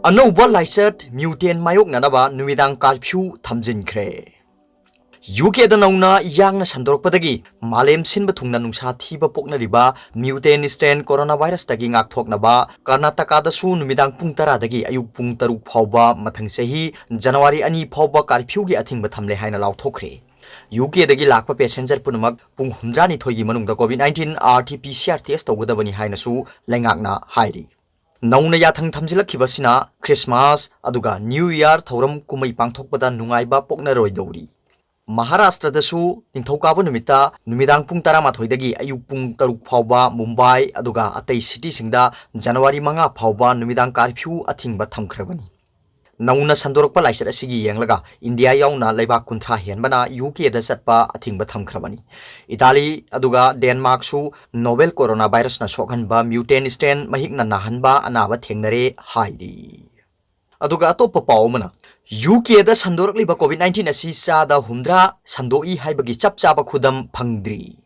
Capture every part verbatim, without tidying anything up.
ꯑꯅꯧꯕ ꯂꯥꯏꯆꯠ mutant ꯃꯥꯌꯣꯛꯅꯅꯕ ꯅꯨꯃꯤꯗꯥꯡ curfew ꯊꯝꯖꯤꯟꯈ꯭ꯔꯦ꯫ ꯌꯨ ꯀꯦꯗ ꯅꯧꯅ ꯌꯥꯡꯅ ꯁꯟꯗꯣꯔꯛꯄꯗꯒꯤ ꯃꯥꯂꯦꯝ ꯁꯤꯟꯕ ꯊꯨꯡꯅ ꯅꯨꯡꯁꯥ ꯊꯤꯕ ꯄꯣꯛꯅꯔꯤꯕ mutant strain coronavirus ꯇꯒꯤ ꯉꯥꯛꯊꯣꯛꯅꯕ ꯀꯔꯅꯥꯇꯀꯥꯗꯁꯨ ꯅꯨꯃꯤꯗꯥꯡ ꯄꯨꯡ ꯇꯔꯥꯗꯒꯤ ꯑꯌꯨꯛ ꯄꯨꯡ ꯇꯔꯨꯛ ꯐꯥꯎꯕ ꯃꯊꯪ ꯆꯍꯤ ꯖꯅꯋꯥꯔꯤ ꯑꯅꯤ ꯐꯥꯎꯕ curfew ꯒꯤ ꯑꯊꯤꯡꯕ ꯊꯝꯂꯦ ꯍꯥꯏꯅ ꯂꯥꯎꯊꯣꯛꯈ꯭ꯔꯦ꯫ ꯌꯨ ꯀꯦꯗꯒꯤ ꯂꯥꯛꯄ passenger ꯄꯨꯝꯅꯃꯛ ꯄꯨꯡ ꯍꯨꯝꯗ꯭ꯔꯥꯅꯤꯊꯣꯏꯒꯤ ꯃꯅꯨꯡꯗ COVID nineteen R T P C R test ꯇꯧꯒꯗꯕꯅꯤ ꯍꯥꯏꯅꯁꯨ ꯂꯩꯉꯥꯛꯅ ꯍꯥꯏꯔꯤ꯫ ꯅꯧꯅ ꯌꯥꯊꯪ ꯊꯝꯖꯤꯜꯂꯛꯈꯤꯕꯁꯤꯅ Christmas ꯑꯗꯨꯒ New Year ꯊꯧꯔꯝ ꯀꯨꯝꯍꯩ ꯄꯥꯡꯊꯣꯛꯄꯗ ꯅꯨꯡꯉꯥꯏꯕ ꯄꯣꯛꯅꯔꯣꯏꯗꯧꯔꯤ꯫ ꯃꯍꯥꯔꯥꯁꯇ꯭ꯔꯗꯁꯨ ꯅꯤꯡꯊꯧꯀꯥꯕ ꯅꯨꯃꯤꯠꯇ ꯅꯨꯃꯤꯗꯥꯡ ꯄꯨꯡ ꯇꯔꯥꯃꯥꯊꯣꯏꯗꯒꯤ ꯑꯌꯨꯛ ꯄꯨꯡ ꯇꯔꯨꯛ ꯐꯥꯎꯕ ꯃꯨꯝꯕꯥꯏ ꯑꯗꯨꯒ ꯑꯇꯩ cityꯁꯤꯡꯗ ꯖꯅꯋꯥꯔꯤ ꯃꯉꯥ ꯐꯥꯎꯕ ꯅꯨꯃꯤꯗꯥꯡ curfew ꯑꯊꯤꯡꯕ ꯊꯝꯈ꯭ꯔꯕꯅꯤ꯫ ꯅꯧꯅ ꯁꯟꯗꯣꯔꯛꯄ ꯂꯥꯏꯆꯠ ꯑꯁꯤꯒꯤ ꯌꯦꯡꯂꯒ ꯏꯟꯗꯤꯌꯥ ꯌꯥꯎꯅ ꯂꯩꯕꯥꯛ ꯀꯨꯟꯊ꯭ꯔꯥ ꯍꯦꯟꯕꯅ ꯌꯨ ꯀꯦꯗ ꯆꯠꯄ ꯑꯊꯤꯡꯕ ꯊꯝꯈ꯭ꯔꯕꯅꯤ꯫ ꯏꯇꯥꯂꯤ ꯑꯗꯨꯒ ꯗꯦꯟꯃꯥꯔꯛꯁꯨ novel coronavirus ꯅ ꯁꯣꯛꯍꯟꯕ mutant strain ꯃꯍꯤꯛꯅ ꯅꯥꯍꯟꯕ ꯑꯅꯥꯕ ꯊꯦꯡꯅꯔꯦ ꯍꯥꯏꯔꯤ꯫ ꯑꯗꯨꯒ ꯑꯇꯣꯞꯄ ꯄꯥꯎ ꯑꯃꯅ, ꯌꯨ ꯀꯦꯗ ꯁꯟꯗꯣꯔꯛꯂꯤꯕ COVID nineteen ꯑꯁꯤ ꯆꯥꯗ ꯍꯨꯝꯗ꯭ꯔꯥ ꯁꯟꯗꯣꯛꯏ ꯍꯥꯏꯕꯒꯤ ꯆꯞ ꯆꯥꯕ ꯈꯨꯗꯝ ꯐꯪꯗ꯭ꯔꯤ꯫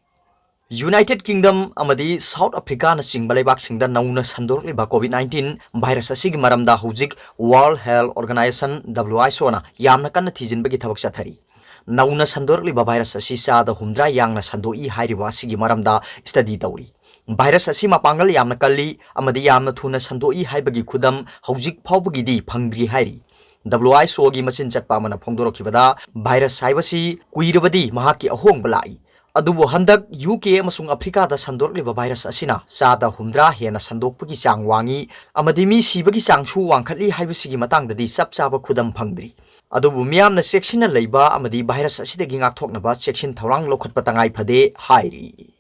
United Kingdom ꯑꯃꯗꯤ South Africa ꯅꯆꯤꯡꯕ ꯂꯩꯕꯥꯛꯁꯤꯡꯗ ꯅꯧꯅ ꯁꯟꯗꯣꯔꯛꯂꯤꯕ COVID nineteen virus ꯑꯁꯤꯒꯤ ꯃꯔꯝꯗ ꯍꯧꯖꯤꯛ World Health Organization, W H O ꯅ ꯌꯥꯝꯅ ꯀꯟꯅ ꯊꯤꯖꯤꯟꯕꯒꯤ ꯊꯕꯛ ꯆꯠꯊꯔꯤ꯫ ꯅꯧꯅ ꯁꯟꯗꯣꯔꯛꯂꯤꯕ virus ꯑꯁꯤ ꯆꯥꯗ ꯍꯨꯝꯗ꯭ꯔꯥ ꯌꯥꯡꯅ ꯁꯟꯗꯣꯛꯏ ꯍꯥꯏꯔꯤꯕ ꯑꯁꯤꯒꯤ ꯃꯔꯝꯗ study ꯇꯧꯔꯤ꯫ Virus ꯑꯁꯤ ꯃꯄꯥꯡꯒꯜ ꯌꯥꯝꯅ ꯀꯜꯂꯤ ꯑꯃꯗꯤ ꯌꯥꯝꯅ ꯊꯨꯅ ꯁꯟꯗꯣꯛꯏ ꯍꯥꯏꯕꯒꯤ ꯈꯨꯗꯝ ꯍꯧꯖꯤꯛ ꯐꯥꯎꯕꯒꯤꯗꯤ ꯐꯪꯗ꯭ꯔꯤ ꯍꯥꯏꯔꯤ꯫ W H O ꯒꯤ ꯃꯆꯤꯟ ꯆꯠꯄ ꯑꯃꯅ ꯐꯣꯡꯗꯣꯔꯛꯈꯤꯕꯗ, virus ꯍꯥꯏꯕꯁꯤ ꯀꯨꯏꯔꯕꯗꯤ ꯃꯍꯥꯛꯀꯤ ꯑꯍꯣꯡꯕ ꯂꯥꯛꯏ, ꯑꯗꯨꯕꯨ ꯍꯟꯗꯛ ꯌꯨ ꯀꯦ ꯑꯃꯁꯨꯡ ꯑꯐ꯭ꯔꯤꯀꯥꯗ ꯁꯟꯗꯣꯔꯛꯂꯤꯕ virus ꯑꯁꯤꯅ ꯆꯥꯗ ꯍꯨꯝꯗ꯭ꯔꯥ ꯍꯦꯟꯅ ꯁꯟꯗꯣꯛꯄꯒꯤ ꯆꯥꯡ ꯋꯥꯡꯏ ꯑꯃꯗꯤ ꯃꯤ ꯁꯤꯕꯒꯤ ꯆꯥꯡꯁꯨ ꯋꯥꯡꯈꯠꯂꯤ ꯍꯥꯏꯕꯁꯤꯒꯤ ꯃꯇꯥꯡꯗꯗꯤ ꯆꯞ ꯆꯥꯕ ꯈꯨꯗꯝ ꯐꯪꯗ꯭ꯔꯤ꯫ ꯑꯗꯨꯕꯨ ꯃꯤꯌꯥꯝꯅ ꯆꯦꯛꯁꯤꯟꯅ ꯂꯩꯕ ꯑꯃꯗꯤ virus ꯑꯁꯤꯗꯒꯤ ꯉꯥꯛꯊꯣꯛꯅꯕ ꯆꯦꯛꯁꯤꯟ ꯊꯧꯔꯥꯡ ꯂꯧꯈꯠꯄ ꯇꯉꯥꯏ ꯐꯗꯦ ꯍꯥꯏꯔꯤ꯫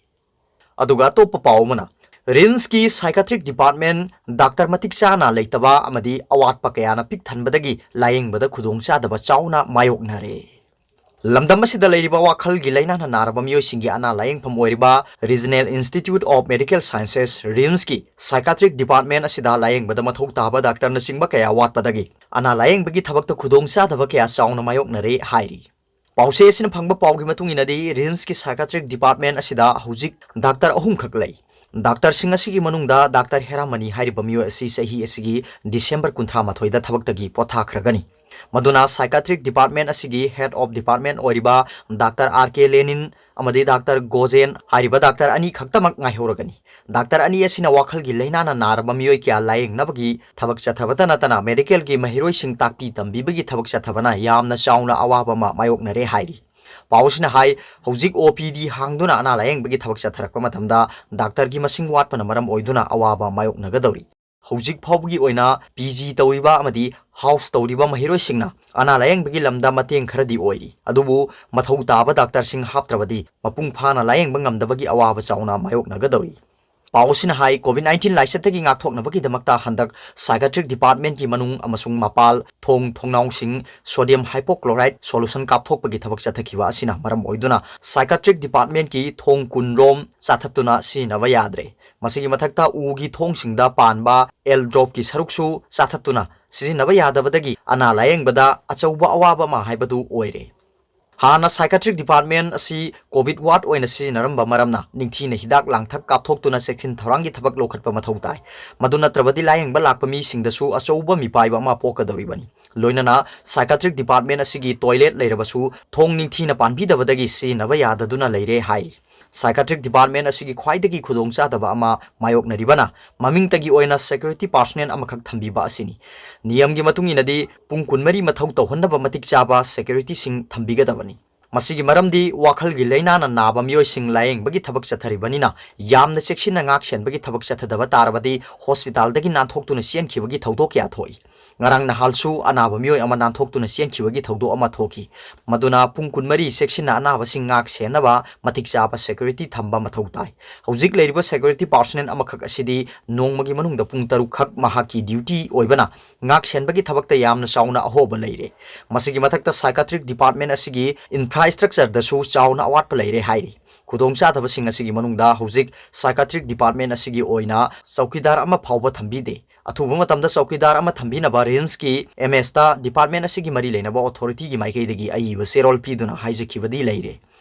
ꯑꯗꯨꯒ ꯑꯇꯣꯞꯄ ꯄꯥꯎ ꯑꯃꯅ, RIMS ꯀꯤ psychiatric department doctor ꯃꯇꯤꯛ ꯆꯥꯅ ꯂꯩꯇꯕ ꯑꯃꯗꯤ ꯑꯋꯥꯠꯄ ꯀꯌꯥꯅ ꯄꯤꯛ ꯊꯟꯕꯗꯒꯤ ꯂꯥꯌꯦꯡꯕꯗ ꯈꯨꯗꯣꯡꯆꯥꯗꯕ ꯆꯥꯎꯅ ꯃꯥꯌꯣꯛꯅꯔꯦ꯫ ꯂꯝꯗꯝ ꯑꯁꯤꯗ ꯂꯩꯔꯤꯕ ꯋꯥꯈꯜꯒꯤ ꯂꯥꯏꯅꯥꯅ ꯅꯥꯔꯕ ꯃꯤꯑꯣꯏꯁꯤꯡꯒꯤ ꯑꯅꯥ ꯂꯥꯌꯦꯡꯐꯝ ꯑꯣꯏꯔꯤꯕ Regional Institute of Medical Sciences, RIMS ꯀꯤ psychiatric department ꯑꯁꯤꯗ ꯂꯥꯌꯦꯡꯕꯗ ꯃꯊꯧ ꯇꯥꯕ doctor ꯅꯆꯤꯡꯕ ꯀꯌꯥ ꯋꯥꯠꯄꯗꯒꯤ ꯑꯅꯥ ꯂꯥꯌꯦꯡꯕꯒꯤ ꯊꯕꯛꯇ ꯈꯨꯗꯣꯡꯆꯥꯗꯕ ꯀꯌꯥ ꯆꯥꯎꯅ ꯃꯥꯌꯣꯛꯅꯔꯦ ꯍꯥꯏꯔꯤ꯫ ꯄꯥꯎꯆꯦ ꯑꯁꯤꯅ ꯐꯪꯕ ꯄꯥꯎꯒꯤ ꯃꯇꯨꯡ ꯏꯟꯅꯗꯤ, RIMS ꯀꯤ psychiatric department ꯑꯁꯤꯗ ꯍꯧꯖꯤꯛ doctor ꯑꯍꯨꯝꯈꯛ ꯂꯩ꯫ ꯗꯥꯛꯇꯔꯁꯤꯡ ꯑꯁꯤꯒꯤ ꯃꯅꯨꯡꯗ ꯗꯥꯛꯇꯔ ꯍꯦꯔꯥꯃꯅꯤ ꯍꯥꯏꯔꯤꯕ ꯃꯤꯑꯣꯏ ꯑꯁꯤ ꯆꯍꯤ ꯑꯁꯤꯒꯤ ꯗꯤꯁꯦꯝꯕꯔ ꯀꯨꯟꯊ꯭ꯔꯥ ꯃꯥꯊꯣꯏꯗ ꯊꯕꯛꯇꯒꯤ ꯄꯣꯊꯥꯈ꯭ꯔꯒꯅꯤ꯫ ꯃꯗꯨꯅ psychiatric department ꯑꯁꯤꯒꯤ head of department ꯑꯣꯏꯔꯤꯕ ꯗꯥꯛꯇꯔ ꯑꯥꯔ ꯀꯦ ꯂꯦꯅꯤꯟ ꯑꯃꯗꯤ ꯗꯥꯛꯇꯔ ꯒꯣꯖꯦꯟ ꯍꯥꯏꯔꯤꯕ ꯗꯥꯛꯇꯔ ꯑꯅꯤ ꯈꯛꯇꯃꯛ ꯉꯥꯏꯍꯧꯔꯒꯅꯤ꯫ ꯗꯥꯛꯇꯔ ꯑꯅꯤ ꯑꯁꯤꯅ ꯋꯥꯈꯜꯒꯤ ꯂꯥꯏꯅꯥꯅ ꯅꯥꯔꯕ ꯃꯤꯑꯣꯏ ꯀꯌꯥ ꯂꯥꯌꯦꯡꯅꯕꯒꯤ ꯊꯕꯛ ꯆꯠꯊꯕꯇ ꯅꯠꯇꯅ ꯃꯦꯗꯤꯀꯦꯜꯒꯤ ꯃꯍꯩꯔꯣꯏꯁꯤꯡ ꯇꯥꯛꯄꯤ ꯇꯝꯕꯤꯕꯒꯤ ꯊꯕꯛ ꯆꯠꯊꯕꯅ ꯌꯥꯝꯅ ꯆꯥꯎꯅ ꯑꯋꯥꯕ ꯑꯃ ꯃꯥꯌꯣꯛꯅꯔꯦ ꯍꯥꯏꯔꯤ꯫ ꯄꯥꯎ ꯑꯁꯤꯅ ꯍꯥꯏ, ꯍꯧꯖꯤꯛ ꯑꯣ ꯄꯤ ꯗꯤ ꯍꯥꯡꯗꯨꯅ ꯑꯅꯥ ꯂꯥꯌꯦꯡꯕꯒꯤ ꯊꯕꯛ ꯆꯠꯊꯔꯛꯄ ꯃꯇꯝꯗ ꯗꯥꯛꯇꯔꯒꯤ ꯃꯁꯤꯡ ꯋꯥꯠꯄꯅ ꯃꯔꯝ ꯑꯣꯏꯗꯨꯅ ꯑꯋꯥꯕ ꯃꯥꯌꯣꯛꯅꯒꯗꯧꯔꯤ꯫ ꯍꯧꯖꯤꯛ ꯐꯥꯎꯕꯒꯤ ꯑꯣꯏꯅ ꯄꯤ ꯖꯤ ꯇꯧꯔꯤꯕ ꯑꯃꯗꯤ ꯍꯥꯎꯁ ꯇꯧꯔꯤꯕ ꯃꯍꯩꯔꯣꯏꯁꯤꯡꯅ ꯑꯅꯥ ꯂꯥꯌꯦꯡꯕꯒꯤ ꯂꯝꯗ ꯃꯇꯦꯡ ꯈꯔꯗꯤ ꯑꯣꯏꯔꯤ, ꯑꯗꯨꯕꯨ ꯃꯊꯧ ꯇꯥꯕ ꯗꯥꯛꯇꯔꯁꯤꯡ ꯍꯥꯞꯇ꯭ꯔꯕꯗꯤ ꯃꯄꯨꯡ ꯐꯥꯅ ꯂꯥꯌꯦꯡꯕ ꯉꯝꯗꯕꯒꯤ ꯑꯋꯥꯕ ꯆꯥꯎꯅ ꯃꯥꯌꯣꯛꯅꯒꯗꯧꯔꯤ꯫ ꯄꯥꯎ ꯑꯁꯤꯅ ꯍꯥꯏ, COVID nineteen ꯂꯥꯏꯆꯠꯇꯒꯤ ꯉꯥꯛꯊꯣꯛꯅꯕꯒꯤꯗꯃꯛꯇ ꯍꯟꯗꯛ psychiatric departmentꯀꯤ ꯃꯅꯨꯡ ꯑꯃꯁꯨꯡ ꯃꯄꯥꯜ ꯊꯣꯡ ꯊꯣꯡꯅꯥꯎꯁꯤꯡ sodium hypochlorite solution ꯀꯥꯞꯊꯣꯛꯄꯒꯤ ꯊꯕꯛ ꯆꯠꯊꯈꯤꯕ ꯑꯁꯤꯅ ꯃꯔꯝ ꯑꯣꯏꯗꯨꯅ psychiatric departmentꯀꯤ ꯊꯣꯡ ꯀꯨꯟ ꯔꯣꯝ ꯆꯥꯊꯠꯇꯨꯅ ꯁꯤꯖꯤꯟꯅꯕ ꯌꯥꯗ꯭ꯔꯦ꯫ ꯃꯁꯤꯒꯤ ꯃꯊꯛꯇ ꯎꯒꯤ ꯊꯣꯡꯁꯤꯡꯗ ꯄꯥꯟꯕ L dropꯀꯤ ꯁꯔꯨꯛꯁꯨ ꯆꯥꯊꯠꯇꯨꯅ ꯁꯤꯖꯤꯟꯅꯕ ꯌꯥꯗꯕꯗꯒꯤ ꯑꯅꯥ ꯂꯥꯌꯦꯡꯕꯗ ꯑꯆꯧꯕ ꯑꯋꯥꯕ ꯑꯃ ꯍꯥꯏꯕꯗꯨ ꯑꯣꯏꯔꯦ꯫ ꯍꯥꯟꯅ psychiatric department ꯑꯁꯤ COVID ward ꯑꯣꯏꯅ ꯁꯤꯖꯤꯟꯅꯔꯝꯕ ꯃꯔꯝꯅ ꯅꯤꯡꯊꯤꯅ ꯍꯤꯗꯥꯛ ꯂꯥꯡꯊꯛ ꯀꯥꯞꯊꯣꯛꯇꯨꯅ ꯆꯦꯛꯁꯤꯟ ꯊꯧꯔꯥꯡꯒꯤ ꯊꯕꯛ ꯂꯧꯈꯠꯄ ꯃꯊꯧ ꯇꯥꯏ꯫ ꯃꯗꯨ ꯅꯠꯇ꯭ꯔꯕꯗꯤ ꯂꯥꯌꯦꯡꯕ ꯂꯥꯛꯄ ꯃꯤꯁꯤꯡꯗꯁꯨ ꯑꯆꯧꯕ ꯃꯤꯄꯥꯏꯕ ꯑꯃ ꯄꯣꯛꯀꯗꯧꯔꯤꯕꯅꯤ꯫ ꯂꯣꯏꯅꯅ psychiatric department ꯑꯁꯤꯒꯤ toilet ꯂꯩꯔꯕꯁꯨ ꯊꯣꯡ ꯅꯤꯡꯊꯤꯅ ꯄꯥꯟꯕꯤꯗꯕꯗꯒꯤ ꯁꯤꯖꯤꯟꯅꯕ ꯌꯥꯗꯗꯨꯅ ꯂꯩꯔꯦ ꯍꯥꯏꯔꯤ꯫ Psychiatric department ꯑꯁꯤꯒꯤ ꯈ꯭ꯋꯥꯏꯗꯒꯤ ꯈꯨꯗꯣꯡꯆꯥꯗꯕ ꯑꯃ ꯃꯥꯌꯣꯛꯅꯔꯤꯕꯅ ꯃꯃꯤꯡꯇꯒꯤ ꯑꯣꯏꯅ security personnel ꯑꯃꯈꯛ ꯊꯝꯕꯤꯕ ꯑꯁꯤꯅꯤ꯫ ꯅꯤꯌꯝꯒꯤ ꯃꯇꯨꯡ ꯏꯟꯅꯗꯤ ꯄꯨꯡ ꯀꯨꯟꯃꯔꯤ ꯃꯊꯧ ꯇꯧꯍꯟꯅꯕ ꯃꯇꯤꯛ ꯆꯥꯕ securityꯁꯤꯡ ꯊꯝꯕꯤꯒꯗꯕꯅꯤ꯫ ꯃꯁꯤꯒꯤ ꯃꯔꯝꯗꯤ ꯋꯥꯈꯜꯒꯤ ꯂꯥꯏꯅꯥꯅ ꯅꯥꯕ ꯃꯤꯑꯣꯏꯁꯤꯡ ꯂꯥꯌꯦꯡꯕꯒꯤ ꯊꯕꯛ ꯆꯠꯊꯔꯤꯕꯅꯤꯅ ꯌꯥꯝꯅ ꯆꯦꯛꯁꯤꯟꯅ ꯉꯥꯛ ꯁꯦꯟꯕꯒꯤ ꯊꯕꯛ ꯆꯠꯊꯗꯕ ꯇꯥꯔꯕꯗꯤ hospitalꯗꯒꯤ ꯅꯥꯟꯊꯣꯛꯇꯨꯅ ꯆꯦꯟꯈꯤꯕꯒꯤ ꯊꯧꯗꯣꯛ ꯀꯌꯥ ꯊꯣꯛꯏ꯫ ꯉꯔꯥꯡ ꯅꯍꯥꯜꯁꯨ ꯑꯅꯥꯕ ꯃꯤꯑꯣꯏ ꯑꯃ ꯅꯥꯟꯊꯣꯛꯇꯨꯅ ꯆꯦꯟꯈꯤꯕꯒꯤ ꯊꯧꯗꯣꯛ ꯑꯃ ꯊꯣꯛꯈꯤ꯫ ꯃꯗꯨꯅ ꯄꯨꯡ ꯀꯨꯟꯃꯔꯤ ꯆꯦꯛꯁꯤꯟꯅ ꯑꯅꯥꯕꯁꯤꯡ ꯉꯥꯛ ꯁꯦꯟꯅꯕ ꯃꯇꯤꯛ ꯆꯥꯕ security ꯊꯝꯕ ꯃꯊꯧ ꯇꯥꯏ꯫ ꯍꯧꯖꯤꯛ ꯂꯩꯔꯤꯕ security personnel ꯑꯃꯈꯛ ꯑꯁꯤꯗꯤ ꯅꯣꯡꯃꯒꯤ ꯃꯅꯨꯡꯗ ꯄꯨꯡ ꯇꯔꯨꯛ ꯈꯛ ꯃꯍꯥꯛꯀꯤ duty ꯑꯣꯏꯕꯅ ꯉꯥꯛ ꯁꯦꯟꯕꯒꯤ ꯊꯕꯛꯇ ꯌꯥꯝꯅ ꯆꯥꯎꯅ ꯑꯍꯣꯕ ꯂꯩꯔꯦ꯫ ꯃꯁꯤꯒꯤ ꯃꯊꯛꯇ psychiatric department ꯑꯁꯤꯒꯤ infrastructureꯗꯁꯨ ꯆꯥꯎꯅ ꯑꯋꯥꯠꯄ ꯂꯩꯔꯦ ꯍꯥꯏꯔꯤ꯫ ꯈꯨꯗꯣꯡꯆꯥꯗꯕꯁꯤꯡ ꯑꯁꯤꯒꯤ ꯃꯅꯨꯡꯗ ꯍꯧꯖꯤꯛ psychiatric department ꯑꯁꯤꯒꯤ ꯑꯣꯏꯅ ꯆꯧꯀꯤꯗꯥꯔ ꯑꯃ ꯐꯥꯎꯕ ꯊꯝꯕꯤꯗꯦ꯫ ꯑꯊꯨꯕ ꯃꯇꯝꯗ ꯆꯧꯀꯤꯗꯥꯔ ꯑꯃ ꯊꯝꯕꯤꯅꯕ RIMSꯀꯤ M Sꯇ department ꯑꯁꯤꯒꯤ ꯃꯔꯤ ꯂꯩꯅꯕ authorityꯒꯤ ꯃꯥꯏꯀꯩꯗꯒꯤ ꯑꯏꯕ ꯆꯦꯔꯣꯜ ꯄꯤꯗꯨꯅ ꯍꯥꯏꯖꯈꯤꯕꯗꯤ ꯂꯩꯔꯦ꯫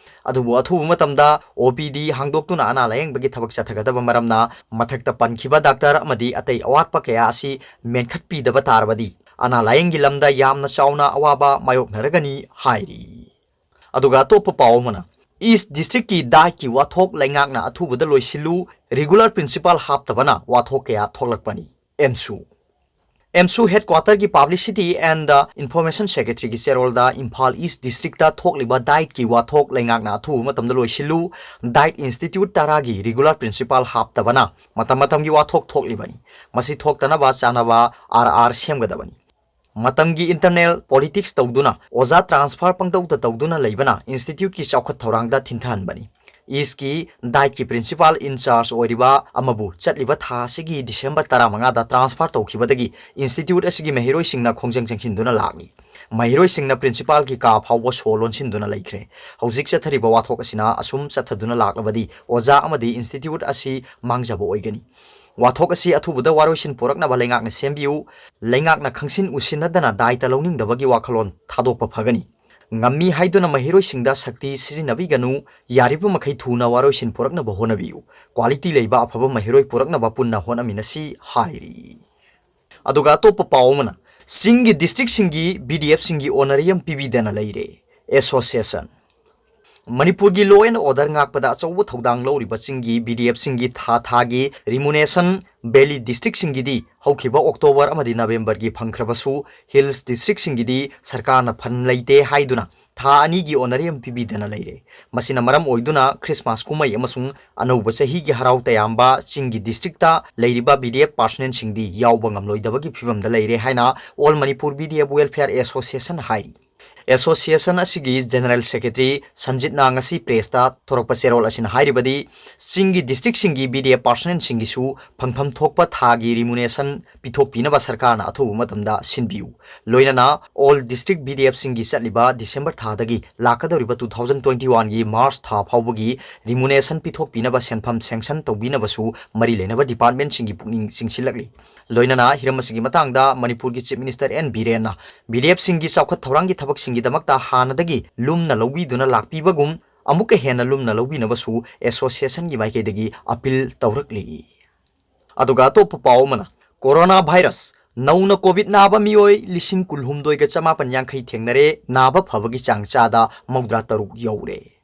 ꯑꯗꯨꯕꯨ ꯑꯊꯨꯕ ꯃꯇꯝꯗ ꯑꯣ ꯄꯤ ꯗꯤ ꯍꯥꯡꯗꯣꯛꯇꯨꯅ ꯑꯅꯥ ꯂꯥꯌꯦꯡꯕꯒꯤ ꯊꯕꯛ ꯆꯠꯊꯒꯗꯕ ꯃꯔꯝꯅ, ꯃꯊꯛꯇ ꯄꯟꯈꯤꯕ ꯗꯥꯛꯇꯔ ꯑꯃꯗꯤ ꯑꯇꯩ ꯑꯋꯥꯠꯄ ꯀꯌꯥ ꯑꯁꯤ ꯃꯦꯟꯈꯠꯄꯤꯗꯕ ꯇꯥꯔꯕꯗꯤ, ꯑꯅꯥ ꯂꯥꯌꯦꯡꯒꯤ ꯂꯝꯗ ꯌꯥꯝꯅ ꯆꯥꯎꯅ ꯑꯋꯥꯕ ꯃꯥꯌꯣꯛꯅꯔꯒꯅꯤ ꯍꯥꯏꯔꯤ꯫ ꯑꯗꯨꯒ ꯑꯇꯣꯞꯄ ꯄꯥꯎ ꯑꯃꯅ, ꯏꯁ ꯗꯤꯁꯇ꯭ꯔꯤꯛꯀꯤ ꯗꯥꯏꯠꯀꯤ ꯋꯥꯊꯣꯛ ꯂꯩꯉꯥꯛꯅ ꯑꯊꯨꯕꯗ ꯂꯣꯏꯁꯤꯜꯂꯨ, ꯔꯤꯒꯨꯂꯔ ꯄ꯭ꯔꯤꯟꯁꯤꯄꯥꯜ ꯍꯥꯞꯇꯕꯅ ꯋꯥꯊꯣꯛ ꯀꯌꯥ ꯊꯣꯛꯂꯛꯄꯅꯤ꯫ ꯑꯦꯝꯁꯨ ꯑꯦꯝꯁꯨ ꯍꯦꯗꯀ꯭ꯋꯥꯇꯔꯒꯤ ꯄꯕ꯭ꯂꯤꯁꯤꯇꯤ ꯑꯦꯟꯗ ꯏꯟꯐꯣꯔꯃꯦꯁꯟ ꯁꯦꯀ꯭ꯔꯦꯇꯔꯤꯒꯤ ꯆꯦꯔꯣꯜꯗ ꯏꯝꯐꯥꯜ ꯏꯁ ꯗꯤꯁꯇ꯭ꯔꯤꯛꯇ ꯊꯣꯛꯂꯤꯕ ꯗꯥꯏꯠꯀꯤ ꯋꯥꯊꯣꯛ ꯂꯩꯉꯥꯛꯅ ꯑꯊꯨꯕ ꯃꯇꯝꯗ ꯂꯣꯏꯁꯤꯜꯂꯨ, ꯗꯥꯏꯠ ꯏꯟꯁꯇꯤꯇ꯭ꯌꯨꯠ ꯇꯔꯥꯒꯤ ꯔꯤꯒꯨꯂꯔ ꯄ꯭ꯔꯤꯟꯁꯤꯄꯥꯜ ꯍꯥꯞꯇꯕꯅ ꯃꯇꯝ ꯃꯇꯝꯒꯤ ꯋꯥꯊꯣꯛ ꯊꯣꯛꯂꯤꯕꯅꯤ꯫ ꯃꯁꯤ ꯊꯣꯛꯇꯅꯕ ꯆꯥꯅꯕ ꯑꯥꯔ ꯑꯥꯔ ꯁꯦꯝꯒꯗꯕꯅꯤ꯫ ꯃꯇꯝꯒꯤ ꯏꯟꯇꯔꯅꯦꯜ ꯄꯣꯂꯤꯇꯤꯛꯁ ꯇꯧꯗꯨꯅ, ꯑꯣꯖꯥ ꯇ꯭ꯔꯥꯟꯁꯐꯔ ꯄꯪꯇꯧꯗ ꯇꯧꯗꯨꯅ ꯂꯩꯕꯅ ꯏꯟꯁꯇꯤꯇ꯭ꯌꯨꯠꯀꯤ ꯆꯥꯎꯈꯠ ꯊꯧꯔꯥꯡꯗ ꯊꯤꯟꯊꯍꯟꯕꯅꯤ꯫ ꯏꯁꯀꯤ ꯗꯥꯏꯠꯀꯤ ꯄ꯭ꯔꯤꯟꯁꯤꯄꯥꯜ ꯏꯟꯆꯥꯔꯖ ꯑꯣꯏꯔꯤꯕ ꯑꯃꯕꯨ ꯆꯠꯂꯤꯕ ꯊꯥ ꯑꯁꯤꯒꯤ ꯗꯤꯁꯦꯝꯕꯔ ꯇꯔꯥꯃꯉꯥꯗ ꯇ꯭ꯔꯥꯟꯁꯐꯔ ꯇꯧꯈꯤꯕꯗꯒꯤ ꯏꯟꯁꯇꯤꯇ꯭ꯌꯨꯠ ꯑꯁꯤꯒꯤ ꯃꯍꯩꯔꯣꯏꯁꯤꯡꯅ ꯈꯣꯡꯖꯪ ꯆꯪꯁꯤꯟꯗꯨꯅ ꯂꯥꯛꯂꯤ꯫ ꯃꯍꯩꯔꯣꯏꯁꯤꯡꯅ ꯄ꯭ꯔꯤꯟꯁꯤꯄꯥꯜꯒꯤ ꯀꯥ ꯐꯥꯎꯕ ꯁꯣ ꯂꯣꯟꯁꯤꯟꯗꯨꯅ ꯂꯩꯈ꯭ꯔꯦ꯫ ꯍꯧꯖꯤꯛ ꯆꯠꯊꯔꯤꯕ ꯋꯥꯊꯣꯛ ꯑꯁꯤꯅ ꯑꯁꯨꯝ ꯆꯠꯊꯗꯨꯅ ꯂꯥꯛꯂꯕꯗꯤ ꯑꯣꯖꯥ ꯑꯃꯗꯤ ꯏꯟꯁꯇꯤꯇ꯭ꯌꯨꯠ ꯑꯁꯤ ꯃꯥꯡꯖꯕ ꯑꯣꯏꯒꯅꯤ꯫ ꯋꯥꯊꯣꯛ ꯑꯁꯤ ꯑꯊꯨꯕꯗ ꯋꯥꯔꯣꯏꯁꯤꯟ ꯄꯨꯔꯛꯅꯕ ꯂꯩꯉꯥꯛꯅ ꯁꯦꯝꯕꯤꯌꯨ꯫ ꯂꯩꯉꯥꯛꯅ ꯈꯪꯁꯤꯟ ꯎꯁꯤꯟꯅꯗꯅ ꯗꯥꯏꯇ ꯂꯧꯅꯤꯡꯗꯕꯒꯤ ꯋꯥꯈꯜꯂꯣꯟ ꯊꯥꯗꯣꯛꯄ ꯐꯒꯅꯤ꯫ ꯉꯝꯃꯤ ꯍꯥꯏꯗꯨꯅ ꯃꯍꯩꯔꯣꯏꯁꯤꯡꯗ ꯁꯛꯇꯤ ꯁꯤꯖꯤꯟꯅꯕꯤꯒꯅꯨ꯫ ꯌꯥꯔꯤꯕ ꯃꯈꯩ ꯊꯨꯅ ꯋꯥꯔꯣꯏꯁꯤꯟ ꯄꯨꯔꯛꯅꯕ ꯍꯣꯠꯅꯕꯤꯌꯨ꯫ ꯀ꯭ꯋꯥꯂꯤꯇꯤ ꯂꯩꯕ ꯑꯐꯕ ꯃꯍꯩꯔꯣꯏ ꯄꯨꯔꯛꯅꯕ ꯄꯨꯟꯅ ꯍꯣꯠꯅꯃꯤꯟꯅꯁꯤ ꯍꯥꯏꯔꯤ꯫ ꯑꯗꯨꯒ ꯑꯇꯣꯞꯄ ꯄꯥꯎ ꯑꯃꯅ, ꯆꯤꯡꯒꯤ ꯗꯤꯁꯇ꯭ꯔꯤꯛꯁꯤꯡꯒꯤ ꯕꯤ ꯗꯤ ꯑꯦꯐꯁꯤꯡꯒꯤ ꯑꯣꯅꯔꯦꯔꯤꯌꯝ ꯄꯤꯕꯤꯗꯅ ꯂꯩꯔꯦ꯫ ꯑꯦꯁꯣꯁꯤꯌꯦꯁꯟ꯫ ꯃꯅꯤꯄꯨꯔꯒꯤ law and order ꯉꯥꯛꯄꯗ ꯑꯆꯧꯕ ꯊꯧꯗꯥꯡ ꯂꯧꯔꯤꯕ ꯆꯤꯡꯒꯤ ꯕꯤ ꯗꯤ ꯑꯦꯐꯁꯤꯡꯒꯤ ꯊꯥ ꯊꯥꯒꯤ remuneration valley ꯗꯤꯁꯇ꯭ꯔꯤꯛꯁꯤꯡꯒꯤꯗꯤ ꯍꯧꯈꯤꯕ ꯑꯣꯛꯇꯣꯕꯔ ꯑꯃꯗꯤ ꯅꯕꯦꯝꯕꯔꯒꯤ ꯐꯪꯈ꯭ꯔꯕꯁꯨ, ꯍꯤꯜꯁ ꯗꯤꯁꯇ꯭ꯔꯤꯛꯁꯤꯡꯒꯤꯗꯤ ꯁꯔꯀꯥꯔꯅ ꯐꯟ ꯂꯩꯇꯦ ꯍꯥꯏꯗꯨꯅ ꯊꯥ ꯑꯅꯤꯒꯤ ꯑꯣꯅꯔꯦꯔꯤꯌꯝ ꯄꯤꯕꯤꯗꯅ ꯂꯩꯔꯦ꯫ ꯃꯁꯤꯅ ꯃꯔꯝ ꯑꯣꯏꯗꯨꯅ ꯈ꯭ꯔꯤꯁꯃꯥꯁ ꯀꯨꯝꯍꯩ ꯑꯃꯁꯨꯡ ꯑꯅꯧꯕ ꯆꯍꯤꯒꯤ ꯍꯔꯥꯎ ꯇꯌꯥꯝꯕ ꯆꯤꯡꯒꯤ ꯗꯤꯁꯇ꯭ꯔꯤꯛꯇ ꯂꯩꯔꯤꯕ ꯕꯤ ꯗꯤ ꯑꯦꯐ ꯄꯥꯔꯁꯣꯅꯦꯜꯁꯤꯡꯗꯤ ꯌꯥꯎꯕ ꯉꯝꯂꯣꯏꯗꯕꯒꯤ ꯐꯤꯕꯝꯗ ꯂꯩꯔꯦ ꯍꯥꯏꯅ All Manipur B D F Welfare Association ꯍꯥꯏꯔꯤ꯫ ꯑꯦꯁꯣꯁꯤꯌꯦꯁꯟ ꯑꯁꯤꯒꯤ ꯖꯦꯅꯔꯦꯜ ꯁꯦꯀ꯭ꯔꯦꯇꯔꯤ ꯁꯟꯖꯤꯠꯅ ꯉꯁꯤ ꯄ꯭ꯔꯦꯁꯇ ꯊꯣꯔꯛꯄ ꯆꯦꯔꯣꯜ ꯑꯁꯤꯅ ꯍꯥꯏꯔꯤꯕꯗꯤ, ꯆꯤꯡꯒꯤ ꯗꯤꯁꯇ꯭ꯔꯤꯛꯁꯤꯡꯒꯤ ꯕꯤ ꯗꯤ ꯑꯦꯐ ꯄꯥꯔꯁꯣꯅꯦꯜꯁꯤꯡꯒꯤꯁꯨ ꯐꯪꯐꯝ ꯊꯣꯛꯄ ꯊꯥꯒꯤ remuneration ꯄꯤꯊꯣꯛꯄꯤꯅꯕ ꯁꯔꯀꯥꯔꯅ ꯑꯊꯨꯕ ꯃꯇꯝꯗ ꯁꯤꯟꯕꯤꯌꯨ꯫ ꯂꯣꯏꯅꯅ All District B D Fꯁꯤꯡꯒꯤ ꯆꯠꯂꯤꯕ ꯗꯤꯁꯦꯝꯕꯔ ꯊꯥꯗꯒꯤ ꯂꯥꯛꯀꯗꯧꯔꯤꯕ two thousand twenty oneꯒꯤ ꯃꯥꯔꯆ ꯊꯥ ꯐꯥꯎꯕꯒꯤ remuneration ꯄꯤꯊꯣꯛꯄꯤꯅꯕ ꯁꯦꯟꯐꯝ sanction ꯇꯧꯕꯤꯅꯕꯁꯨ ꯃꯔꯤ ꯂꯩꯅꯕ ꯗꯤꯄꯥꯔꯠꯃꯦꯟꯁꯤꯡꯒꯤ ꯄꯨꯛꯅꯤꯡ ꯆꯤꯡꯁꯤꯜꯂꯛꯂꯤ꯫ ꯂꯣꯏꯅꯅ ꯍꯤꯔꯝ ꯑꯁꯤꯒꯤ ꯃꯇꯥꯡꯗ ꯃꯅꯤꯄꯨꯔꯒꯤ ꯆꯤꯐ ꯃꯤꯅꯤꯁꯇꯔ ꯑꯦꯟ ꯕꯤꯔꯦꯟꯅ ꯕꯤ ꯗꯤ ꯑꯦꯐꯁꯤꯡꯒꯤ ꯆꯥꯎꯈꯠ ꯊꯧꯔꯥꯡꯒꯤ ꯊꯕꯛꯁꯤꯡꯒꯤꯗꯃꯛꯇ ꯍꯥꯟꯅꯗꯒꯤ ꯂꯨꯝꯅ ꯂꯧꯕꯤꯗꯨꯅ ꯂꯥꯛꯄꯤꯕꯒꯨꯝ ꯑꯃꯨꯛꯀ ꯍꯦꯟꯅ ꯂꯨꯝꯅ ꯂꯧꯕꯤꯅꯕꯁꯨ associationꯒꯤ ꯃꯥꯏꯀꯩꯗꯒꯤ appeal ꯇꯧꯔꯛꯂꯤ꯫ ꯑꯗꯨꯒ ꯑꯇꯣꯞꯄ ꯄꯥꯎ ꯑꯃꯅ, ꯀꯣꯔꯣꯅꯥ ꯚꯥꯏꯔꯁ ꯅꯧꯅ ꯀꯣꯚꯤꯗ ꯅꯥꯕ ꯃꯤꯑꯣꯏ ꯂꯤꯁꯤꯡ ꯀꯨꯟꯍꯨꯝꯗꯣꯏꯒ ꯆꯃꯥꯄꯟ ꯌꯥꯡꯈꯩ ꯊꯦꯡꯅꯔꯦ, ꯅꯥꯕ ꯐꯕꯒꯤ ꯆꯥꯡ ꯆꯥꯗ ꯃꯧꯗ꯭ꯔꯥ ꯇꯔꯨꯛ ꯌꯧꯔꯦ꯫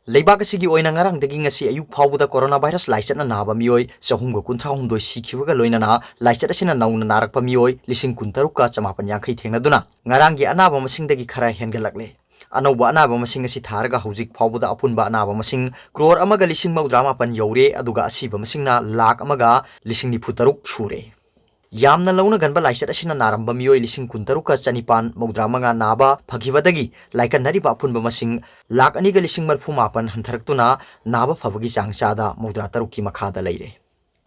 ꯂꯩꯕꯥꯛ ꯑꯁꯤꯒꯤ ꯑꯣꯏꯅ ꯉꯔꯥꯡꯗꯒꯤ ꯉꯁꯤ ꯑꯌꯨꯛ ꯐꯥꯎꯕꯗ ꯀꯣꯔꯣꯅꯥ ꯚꯥꯏꯔꯁ ꯂꯥꯏꯆꯠꯅ ꯅꯥꯕ ꯃꯤꯑꯣꯏ ꯆꯍꯨꯝꯒ ꯀꯨꯟꯊ꯭ꯔꯥ ꯍꯨꯝꯗꯣꯏ ꯁꯤꯈꯤꯕꯒ ꯂꯣꯏꯅꯅ ꯂꯥꯏꯆꯠ ꯑꯁꯤꯅ ꯅꯧꯅ ꯅꯥꯔꯛꯄ ꯃꯤꯑꯣꯏ ꯂꯤꯁꯤꯡ ꯀꯨꯟꯇꯔꯨꯛꯀ ꯆꯃꯥꯄꯟ ꯌꯥꯡꯈꯩ ꯊꯦꯡꯅꯗꯨꯅ ꯉꯔꯥꯡꯒꯤ ꯑꯅꯥꯕ ꯃꯁꯤꯡꯗꯒꯤ ꯈꯔ ꯍꯦꯟꯒꯠꯂꯛꯂꯦ꯫ ꯑꯅꯧꯕ ꯑꯅꯥꯕ ꯃꯁꯤꯡ ꯑꯁꯤ ꯊꯥꯔꯒ ꯍꯧꯖꯤꯛ ꯐꯥꯎꯕꯗ ꯑꯄꯨꯟꯕ ꯑꯅꯥꯕ ꯃꯁꯤꯡ ꯀ꯭ꯔꯣꯔ ꯑꯃꯒ ꯂꯤꯁꯤꯡ ꯃꯧꯗ꯭ꯔꯥ ꯃꯥꯄꯟ ꯌꯧꯔꯦ, ꯑꯗꯨꯒ ꯑꯁꯤꯕ ꯃꯁꯤꯡꯅ ꯂꯥꯈ ꯑꯃꯒ ꯂꯤꯁꯤꯡ ꯅꯤꯐꯨ ꯇꯔꯨꯛ ꯁꯨꯔꯦ꯫ ꯌꯥꯝꯅ ꯂꯧꯅꯒꯟꯕ ꯂꯥꯏꯆꯠ ꯑꯁꯤꯅ ꯅꯥꯔꯝꯕ ꯃꯤꯑꯣꯏ ꯂꯤꯁꯤꯡ ꯀꯨꯟꯇꯔꯨꯛꯀ ꯆꯅꯤꯄꯥꯟ ꯃꯧꯗ꯭ꯔꯥ ꯃꯉꯥ ꯅꯥꯕ ꯐꯈꯤꯕꯗꯒꯤ ꯂꯥꯏꯀꯠꯅꯔꯤꯕ ꯑꯄꯨꯟꯕ ꯃꯁꯤꯡ ꯂꯥꯈ ꯑꯅꯤꯒ ꯂꯤꯁꯤꯡ ꯃꯔꯤꯐꯨ ꯃꯥꯄꯟ ꯍꯟꯊꯔꯛꯇꯨꯅ ꯅꯥꯕ ꯐꯕꯒꯤ ꯆꯥꯡ ꯆꯥꯗ ꯃꯧꯗ꯭ꯔꯥ ꯇꯔꯨꯛꯀꯤ ꯃꯈꯥꯗ ꯂꯩꯔꯦ꯫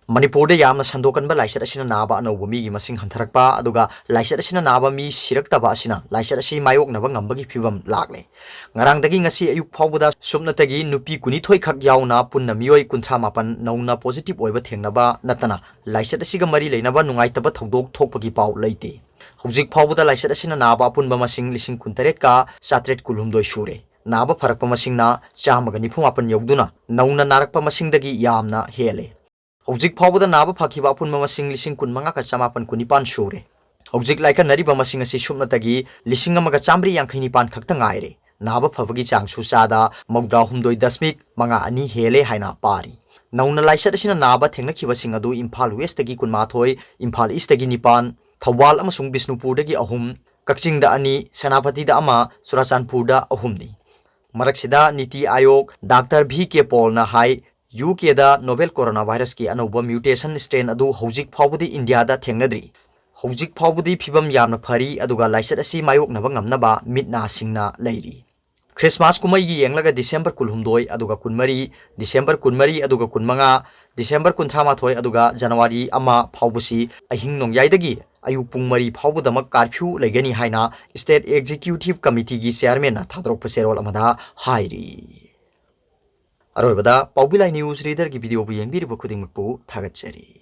ꯃꯅꯤꯄꯨꯔꯗ ꯌꯥꯝꯅ ꯁꯟꯗꯣꯛꯀꯟꯕ ꯂꯥꯏꯆꯠ ꯑꯁꯤꯅ ꯅꯥꯕ ꯑꯅꯧꯕ ꯃꯤꯒꯤ ꯃꯁꯤꯡ ꯍꯟꯊꯔꯛꯄ, ꯑꯗꯨꯒ ꯂꯥꯏꯆꯠ ꯑꯁꯤꯅ ꯅꯥꯕ ꯃꯤ ꯁꯤꯔꯛꯇꯕ ꯑꯁꯤꯅ ꯂꯥꯏꯆꯠ ꯑꯁꯤ ꯃꯥꯌꯣꯛꯅꯕ ꯉꯝꯕꯒꯤ ꯐꯤꯚꯝ ꯂꯥꯛꯂꯦ꯫ ꯉꯔꯥꯡꯗꯒꯤ ꯉꯁꯤ ꯑꯌꯨꯛ ꯐꯥꯎꯕꯗ ꯁꯨꯞꯅꯇꯒꯤ ꯅꯨꯄꯤ ꯀꯨꯟꯅꯤꯊꯣꯏ ꯈꯛ ꯌꯥꯎꯅ ꯄꯨꯟꯅ ꯃꯤꯑꯣꯏ ꯀꯨꯟꯊ꯭ꯔꯥ ꯃꯥꯄꯟ ꯅꯧꯅ positive ꯑꯣꯏꯕ ꯊꯦꯡꯅꯕ ꯅꯠꯇꯅ ꯂꯥꯏꯆꯠ ꯑꯁꯤꯒ ꯃꯔꯤ ꯂꯩꯅꯕ ꯅꯨꯡꯉꯥꯏꯇꯕ ꯊꯧꯗꯣꯛ ꯊꯣꯛꯄꯒꯤ ꯄꯥꯎ ꯂꯩꯇꯦ꯫ ꯍꯧꯖꯤꯛ ꯐꯥꯎꯕꯗ ꯂꯥꯏꯆꯠ ꯑꯁꯤꯅ ꯅꯥꯕ ꯑꯄꯨꯟꯕ ꯃꯁꯤꯡ ꯂꯤꯁꯤꯡ ꯀꯨꯟꯇꯔꯦꯠꯀ ꯆꯥꯇ꯭ꯔꯦꯠ ꯀꯨꯟꯍꯨꯝꯗꯣꯏ ꯁꯨꯔꯦ꯫ ꯅꯥꯕ ꯐꯔꯛꯄ ꯃꯁꯤꯡꯅ ꯆꯥꯝꯃꯒ ꯅꯤꯐꯨ ꯃꯥꯄꯟ ꯌꯧꯗꯨꯅ ꯅꯧꯅ ꯅꯥꯔꯛꯄ ꯃꯁꯤꯡꯗꯒꯤ ꯌꯥꯝꯅ ꯍꯦꯜꯂꯦ꯫ ꯍꯧꯖꯤꯛ ꯐꯥꯎꯕꯗ ꯅꯥꯕ ꯐꯈꯤꯕ ꯑꯄꯨꯟꯕ ꯃꯁꯤꯡ ꯂꯤꯁꯤꯡ ꯀꯨꯟꯃꯉꯥꯒ ꯆꯃꯥꯄꯟ ꯀꯨꯟꯅꯤꯄꯥꯟ ꯁꯨꯔꯦ꯫ ꯍꯧꯖꯤꯛ ꯂꯥꯏꯀꯠꯅꯔꯤꯕ ꯃꯁꯤꯡ ꯑꯁꯤ ꯁꯨꯞꯅꯇꯒꯤ ꯂꯤꯁꯤꯡ ꯑꯃꯒ ꯆꯥꯝꯃꯔꯤ ꯌꯥꯡꯈꯩ ꯅꯤꯄꯥꯟ ꯈꯛꯇ ꯉꯥꯏꯔꯦ꯫ ꯅꯥꯕ ꯐꯕꯒꯤ ꯆꯥꯡꯁꯨ ꯆꯥꯗ ꯃꯧꯗ꯭ꯔꯥ ꯍꯨꯝꯗꯣꯏ ꯗꯁꯃꯤꯛ ꯃꯉꯥ ꯑꯅꯤ ꯍꯦꯜꯂꯦ ꯍꯥꯏꯅ ꯄꯥꯔꯤ꯫ ꯅꯧꯅ ꯂꯥꯏꯆꯠ ꯑꯁꯤꯅ ꯅꯥꯕ ꯊꯦꯡꯅꯈꯤꯕꯁꯤꯡ ꯑꯗꯨ ꯏꯝꯐꯥꯜ ꯋꯦꯁꯇꯒꯤ ꯀꯨꯟꯃꯥꯊꯣꯏ, ꯏꯝꯐꯥꯜ ꯏꯁꯇꯒꯤ ꯅꯤꯄꯥꯟ, ꯊꯧꯕꯥꯜ ꯑꯃꯁꯨꯡ ꯕꯤꯁꯅꯨꯄꯨꯔꯗꯒꯤ ꯑꯍꯨꯝ, ꯀꯛꯆꯤꯡꯗ ꯑꯅꯤ, ꯁꯦꯅꯥꯄꯇꯤꯗ ꯑꯃ, ꯆꯨꯔꯥꯆꯥꯟꯄꯨꯔꯗ ꯑꯍꯨꯝꯅꯤ꯫ ꯃꯔꯛꯁꯤꯗ ꯅꯤꯇꯤ ꯑꯥꯌꯣꯒ ꯗꯥꯛꯇꯔ ꯚꯤ ꯀꯦ ꯄꯣꯜꯅ ꯍꯥꯏ, ꯌꯨ ꯀꯦꯗ ꯅꯣꯚꯦꯜ ꯀꯣꯔꯣꯅꯥ ꯚꯥꯏꯔꯁꯀꯤ ꯑꯅꯧꯕ mutation strain ꯑꯗꯨ ꯍꯧꯖꯤꯛ ꯐꯥꯎꯕꯗꯤ ꯏꯟꯗꯤꯌꯥꯗ ꯊꯦꯡꯅꯗ꯭ꯔꯤ꯫ ꯍꯧꯖꯤꯛ ꯐꯥꯎꯕꯗꯤ ꯐꯤꯚꯝ ꯌꯥꯝꯅ ꯐꯔꯤ, ꯑꯗꯨꯒ ꯂꯥꯏꯆꯠ ꯑꯁꯤ ꯃꯥꯌꯣꯛꯅꯕ ꯉꯝꯅꯕ ꯃꯤꯠ ꯅꯥ ꯁꯤꯡꯅ ꯂꯩꯔꯤ꯫ ꯈ꯭ꯔꯤꯁꯃꯥꯁ ꯀꯨꯝꯍꯩꯒꯤ ꯌꯦꯡꯂꯒ ꯗꯤꯁꯦꯝꯕꯔ ꯀꯨꯟꯍꯨꯝꯗꯣꯏ ꯑꯗꯨꯒ ꯀꯨꯟꯃꯔꯤ, ꯗꯤꯁꯦꯝꯕꯔ ꯀꯨꯟꯃꯔꯤ ꯑꯗꯨꯒ ꯀꯨꯟꯃꯉꯥ, ꯗꯤꯁꯦꯝꯕꯔ ꯀꯨꯟꯊ꯭ꯔꯥ ꯃꯥꯊꯣꯏ ꯑꯗꯨꯒ ꯖꯅꯋꯥꯔꯤ ꯑꯃ ꯐꯥꯎꯕꯁꯤ ꯑꯍꯤꯡ ꯅꯣꯡꯌꯥꯏꯗꯒꯤ ꯑꯌꯨꯛ ꯄꯨꯡ ꯃꯔꯤ ꯐꯥꯎꯕꯗꯃꯛ curfew ꯂꯩꯒꯅꯤ ꯍꯥꯏꯅ State Executive Committeeꯒꯤ chairmanꯅ ꯊꯥꯗꯣꯔꯛꯄ ꯆꯦꯔꯣꯜ ꯑꯃꯗ ꯍꯥꯏꯔꯤ꯫ ꯑꯔꯣꯏꯕꯗ ꯄꯥꯎꯕꯤ ꯂꯥꯏ news readerꯒꯤ videoꯕꯨ ꯌꯦꯡꯕꯤꯔꯤꯕ ꯈꯨꯗꯤꯡꯃꯛꯄꯨ ꯊꯥꯒꯠꯆꯔꯤ꯫